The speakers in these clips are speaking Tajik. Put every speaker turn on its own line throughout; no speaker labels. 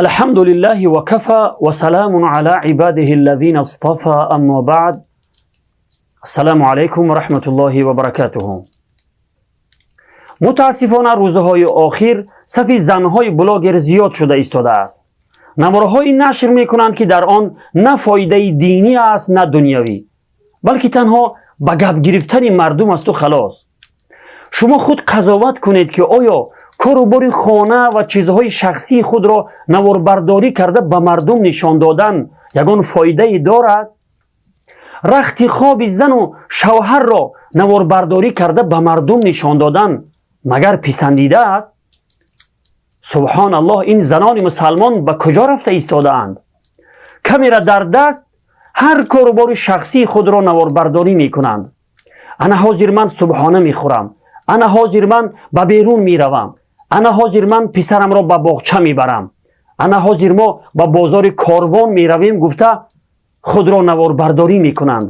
الحمد لله وكفى وسلام على عباده الذين اصطفى، أما بعد، السلام عليكم ورحمة الله وبركاته. Мутаассифона, рӯзҳои охир сафи занҳои блогер зиёд шуда истодааст. Наворҳои нашр мекунанд, ки дар он на фоидаи динӣ аст, на дунявӣ, балки танҳо ба гап гирифтани мардум асту халос. Шумо худ қазоват кунед, ки оё кору бори хона ва чизҳои шахсии худро наворбардорӣ карда ба мардум нишон додан ягон фоидае дорад? Рахти хоби зану шавҳарро наворбардорӣ карда ба мардум нишон додан магар писандида аст? Субҳоналлоҳ, ин занони мусалмон ба куҷо рафта истодаанд? Камера дар даст ҳар корубори шахсии худро наворбардорӣ мекунанд. Ана ҳозир ман субҳона мехӯрам, ана ҳозир ман ба берун меравам, ана ҳозир ман писарамро ба боғча мебарам, ана ҳозир мо ба бозори Корвон меравем гуфта худро наворбардорӣ мекунанд.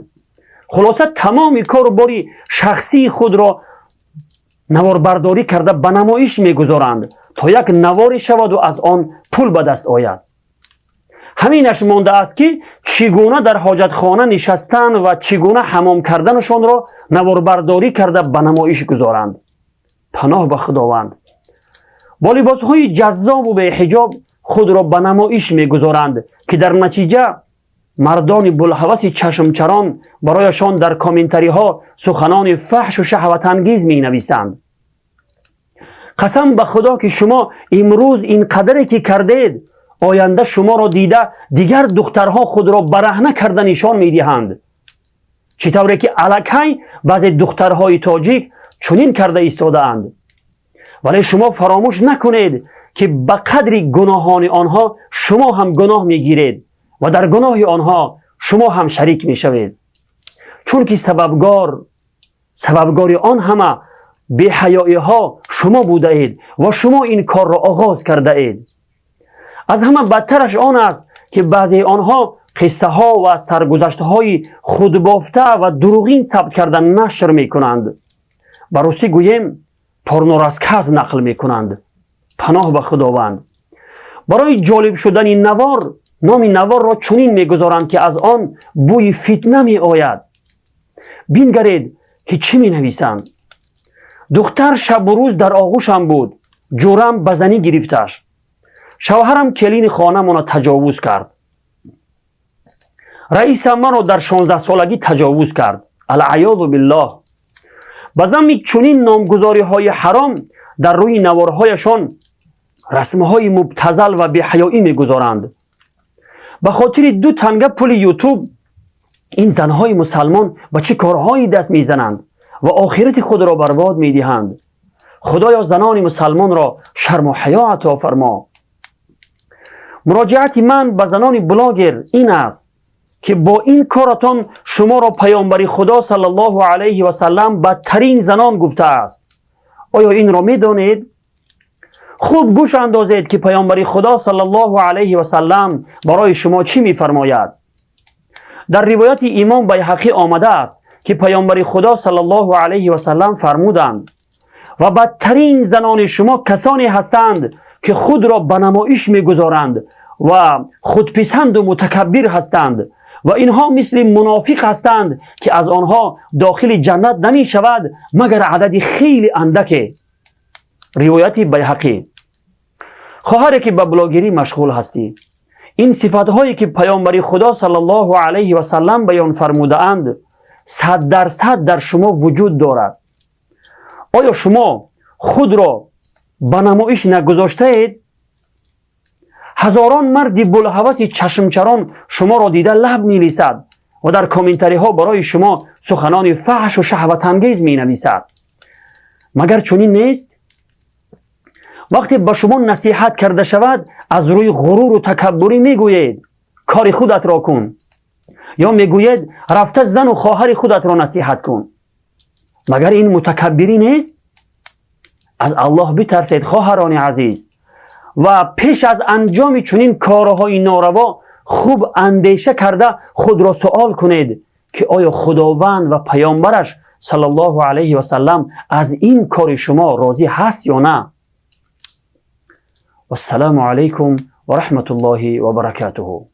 Хулоса, тамоми кору бори шахсии худро наворбардорӣ карда ба намоиш мегузоранд, то як наворе шаваду аз он пул ба даст ояд. Ҳаминаш мондааст, ки чӣ гуна дар ҳоҷатхона нишастан ва чӣ гуна ҳамом карданашонро наворбардорӣ карда ба намоиш гузоранд. Паноҳ ба Худованд! Бо либосҳои ҷаззобу беҳиҷоб худро ба намоиш мегузоранд, ки дар натиҷа мардони булҳаваси чашмчарон барояшон дар комментариҳо суханони фаҳшу шаҳватангез менависанд. Қасам ба Худо, ки шумо имрӯз ин қадаре ки кардед, оянда шуморо дида дигар духтарҳо худро бараҳна карда нишон медиҳанд. Чӣ тавре ки аллакай баъзе духтарҳои тоҷик чунин карда истодаанд. Вале шумо фаромӯш накунед, ки ба қадри гуноҳони онҳо шумо ҳам гуноҳ мегиред ва дар гуноҳи онҳо шумо ҳам шарик мешавед, чунки сабабгори он ҳама беҳаёиҳо шумо будаед ва шумо ин корро оғоз кардаед. Аз ҳама бадтараш он аст, ки баъзеи онҳо қиссаҳо ва саргузаштҳои худбофта ва дурӯғин сабт карда нашр мекунанд. Ба русӣ гӯем, порнорассказ нақл мекунанд. Паноҳ ба Худованд! Барои ҷолиб шудани навор номи наворро чунин мегузоранд, ки аз он бӯи фитна меояд. Бингаред, ки чӣ менависанд: «Духтар шабу рӯз дар оғӯшам буд, ҷӯрам ба занӣ гирифташ, шавҳарам келини хонамона таҷовуз кард, раисам маро дар 16-солагӣ таҷовуз кард, алъаёзу биллоҳ». Ба замми чунин номгузориҳои ҳаром дар рӯи наворҳояшон расмҳои мубтазал ва беҳаёӣ мегузоранд. Ба хотири ду танга пули Ютуб ин занҳои мусалмон ба чӣ корҳое даст мезананд ва охирати худро барбод медиҳанд. Худоё, занони мусалмонро шарму ҳаё ато фармо. Муроҷиати ман ба занони блогер ин аст, ки бо ин коратон шуморо Паёмбари Худо саллаллоҳу алайҳи васаллам бадтарин занон гуфтааст. Оё инро медонед? Хуб гӯш андозед, ки Паёмбари Худо саллаллоҳу алайҳи васаллам барои шумо чӣ мефармояд. Дар ривояти имом Байҳақӣ омадааст, ки Паёмбари Худо саллаллоҳу алайҳи васаллам фармуданд: «Ва бадтарин занони шумо касоне ҳастанд, ки худро ба намоиш мегузоранд ва худписанду мутакаббир ҳастанд, ва инҳо мисли мунофиқ ҳастанд, ки аз онҳо дохили ҷаннат намешавад, магар адади хеле андаке». Ривояти Байҳақӣ. Хоҳаре, ки ба блогерӣ машғул ҳастӣ, ин сифатҳое, ки Паёмбари Худо саллаллоҳу алайҳи васаллам баён фармудаанд, 100% дар шумо вуҷуд дорад. Оё шумо худро ба намоиш нагузоштаед? Ҳазорон марди булҳаваси чашмчарон шуморо дида лаб мелисад ва дар комментариҳо барои шумо суханони фаҳшу шаҳватангез менависад. Магар чунин нест? Вақте ба шумо насиҳат карда шавад, аз рӯи ғуруру такаббурӣ мегӯед: «Кори худатро кун», ё мегӯед: «Рафта зану хоҳари худатро насиҳат кун». Магар ин мутакаббирӣ нест? Аз Аллоҳ битарсед, хоҳарони азиз, ва пеш аз анҷоми чунин корҳои нораво хуб андеша карда худро суол кунед, ки оё Худованд ва Паёмбараш саллаллоҳу алайҳи васаллам аз ин кори шумо розӣ ҳаст ё на. Вассалому алайкум. Ва раҳматуллоҳи ва баракатуҳу.